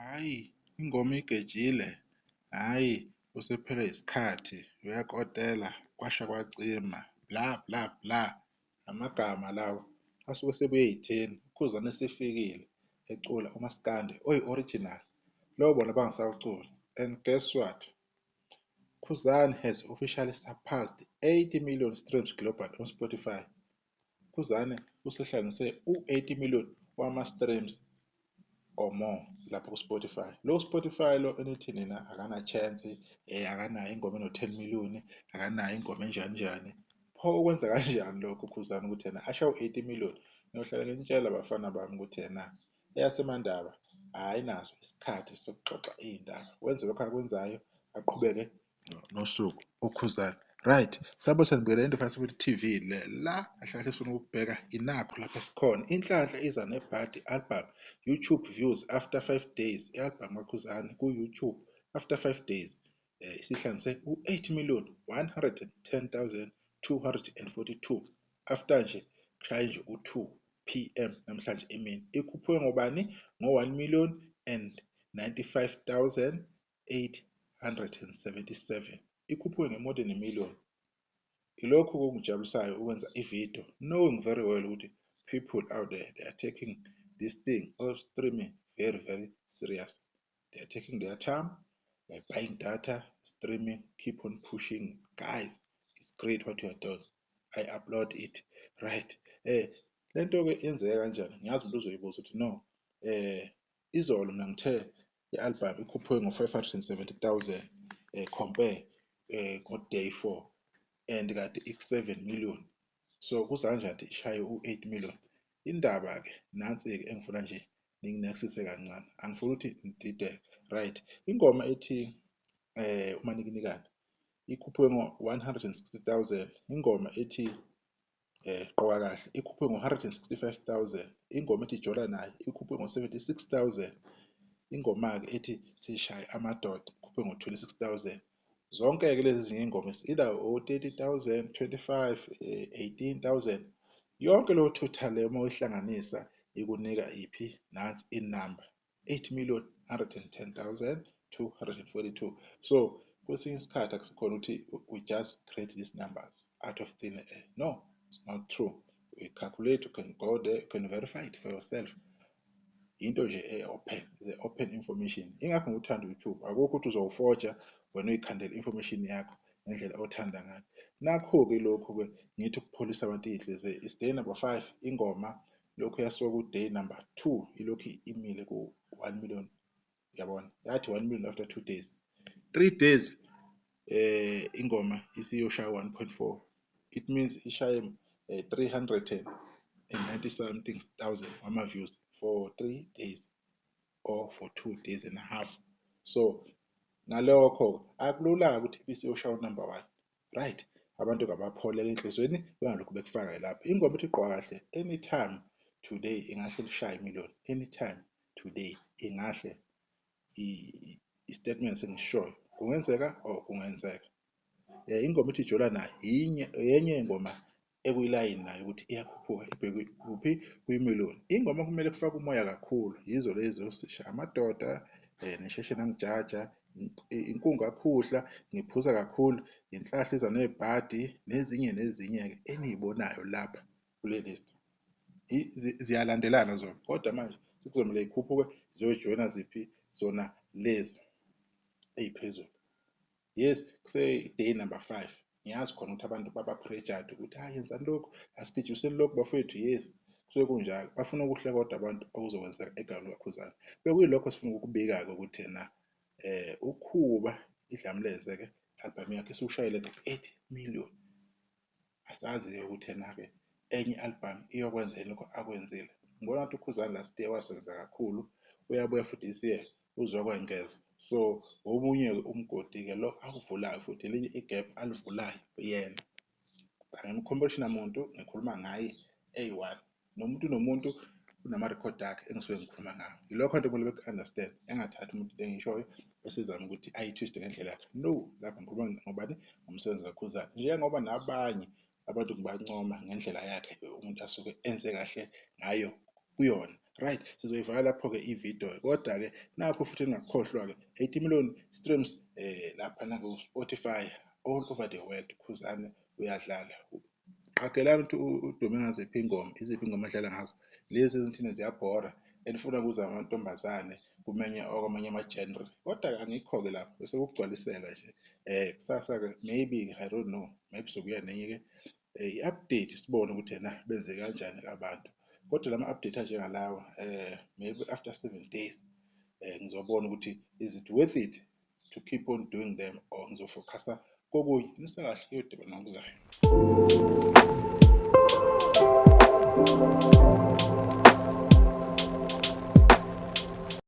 Hhayi, ingoma igejile, hhayi usephelelwe isikhathi, uyakotela, kwasha kwacima, bla bla bla, amagama lawa asuke esebuye ey'theni. UKhuzani esefikile ecula umaskandi oyi-original, lo bona abangasawuculi and guess what? Khuzani has officially surpassed 80 million streams globally on Spotify. Khuzani usehlanganise u-80 million wama-streams or more lapho ku-Spotify. Lo Spotify lo enithi nina akana-chance, akanayo ingoma eno-10 million, akanayo ingoma enjani njani. Pho ukwenza kanjani lokho uKhuzani ukuthi ena ashaye u-80 million? Ngiyohlala nginitshela bafana bami ukuthi ena eyaseMandaba ayinaso isikhathi sokuxoxa iy'ndaba, wenze lokhu akwenzayo aqhubeke nosuku uKhuzani. Right, sabe sanibukela into Fast TV le la kahle kahle sifuna ukubheka inakho lapha esikhona. Inhlanhla iza nebhadi album YouTube views after 5 days. I-album kaKhuzani ku-YouTube after 5 days isihlanganise u-8 million 110,242 after nje kushaye nje u-2 pm namhlanje emini. Ikhuphuke ngobani? Ngo-1 million and 95,877. Ikhuphuke nge-more than a million. Ilokhu okungijabulisayo ukwenza ividiyo knowing very well ukuthi people out there, they are taking this thing of streaming very very serious. They are taking their time by buying data, streaming, keep on pushing. Guys, it's great what you are doing. I applaud it. Right. Lento ke yenzeka kanjani? Ngiyazi umuntu uzoyibuza ukuthi no, izolo mina ngithe i-album ikhuphuke ngo-570,000 compare ngo-day 4 and kade iku-7 million. So kuza kanjani ishaye u-8 million? Indaba-ke nansi-ke engifuna nje ninginakisise kancane. Angifuni ukuthi nidideke. Right. Ingoma ethi uManikinikane ikhuphuke ngo-160,000. Ingoma ethi Qoka Kahle ikhuphuke ngo-165,000. Ingoma ethi Jola Naye ikhuphuke ngo-76,000. Ingoma-ke ethi Sishaye Amadoda ikhuphuke ngo-26,000. Zonke-ke lezi ezinye iy'ngoma is either o-30,000, 25, 18,000. Yonke leyo total leyo uma uyihlanganisa ikunika iphi? Nansi inamba 8 million 110,242. So kwesinye isikhathi akusikhona ukuthi we just create these numbers out of thin air. No, it's not true. We calculate, you can go there, you can verify it for yourself. Into nje e-open, is open information. Ingakho ngikuthanda u-YouTube. Akukho ukuthi uzowufoja wena uyikhandele information yakho ngendlela othanda ngayo. Nakho-ke lokhu-ke ngithi ukupholisa abantu iy'nhliziyo. It's day number 5 ingoma lokhu yasuka ku-day number 2 ilokhu imile ku-1 million, yabona yathi 1 million after 2 days, 3 days ingoma isiyoshaya 1.4. It means ishaye 390 something thousand wama-views for 3 days or for 2 days and a half. So ngalokho akulula ukuthi isiyoshaya number 1. Right, abantu kabapholele enhliziyweni bengalokhu bekufaka lapho. Ingoma ethi Gqoka Kahle anytime today ingahle lishaye million, anytime today ingahle i-statement sengishoyo kungenzeka or kungenzeka. Ingoma ethi Jola Naye yinye yenye ingoma ekuyilayini nayo ukuthi iyakhuphuka ibheke kuphi? Kwimiliyoni. Ingoma kumele kufake umoya kakhulu yizo lezi osisha amadoda, nisheshe nangijaja, inkungu akhuhla, ngiphuza kakhulu, inhlahla iza nebhadi nezinye nezinye-ke eniyibonayo lapha kule list. Ziyalandelana zona, kodwa manje sekuzomele yikhuphuke ziyojoyina ziphi zona lezi ey'phezulu. Yes, kuse-day number 5. Ngiyazi khona ukuthi abantu baba-pressured ukuthi hayi yenzani lokhu, asigijimiseni lokhu bafowethu. Yes, kusuke kunjalo. Bafuna okuhle kodwa abantu okuzokwenzeka egameni likaKhuzani. Bekuyilokho esifuna ukukubika-ke ukuthi ena uKhuba iDlamlenze-ke i-album yakhe isiwushayile ngo-8 million. Asazi-ke ukuthi ena-ke enye i-album iyokwenza yini lokho akwenzile. Ngibona ngathi uKhuzani last year wasebenza kakhulu, uyabuya futhi this year uzokwengeza. So omunye-ke umgodi-ke lo awuvulayo futhi elinye i-gap alivulayo yena. Angimkhomparishi namuntu, ngikhuluma ngaye eyi-one. Nomuntu nomuntu unamarekhodi akhe engisuke ngikhuluma ngawo. Yilokho nto kumele beku-understand, engathathi umuntu into engiyishoyo bese ezama ukuthi ayithwiste ngendlela yakhe. No, lapha ngikhuluma ngobani? Ngomsebenzi kaKhuzani. Njengoba nabanye abantu ngibancoma ngendlela yakhe umuntu asuke enze kahle ngayo kuyona. Right, sizoyivala lapho-ke ividiyo, kodwa-ke nakho futhi ningakukhohlwa-ke 80 million streams lapha naku-Spotify all over the world. Khuzani uyadlala. Qagelani ukuthi udume ngaziphi iy'ngoma, iziphi iy'ngoma adlala ngazo, lezi ezithina ziyabhora enifuna kuza amantombazane kumenye okwamanye ama-genre. Kodwa-ke angikho-ke lapho bese kukugcwalisela nje. Kusasa-ke maybe, I don't know, maybe sobuya nenye-ke i-update sibone ukuthi ena benze kanjani abantu. Kodwa lama-update anjengalawa maybe after 7 days ngizobona ukuthi is it worth it to keep on doing them or ngizofocusa kokunye. Nisekahle, kuyodibana ngokuzayo.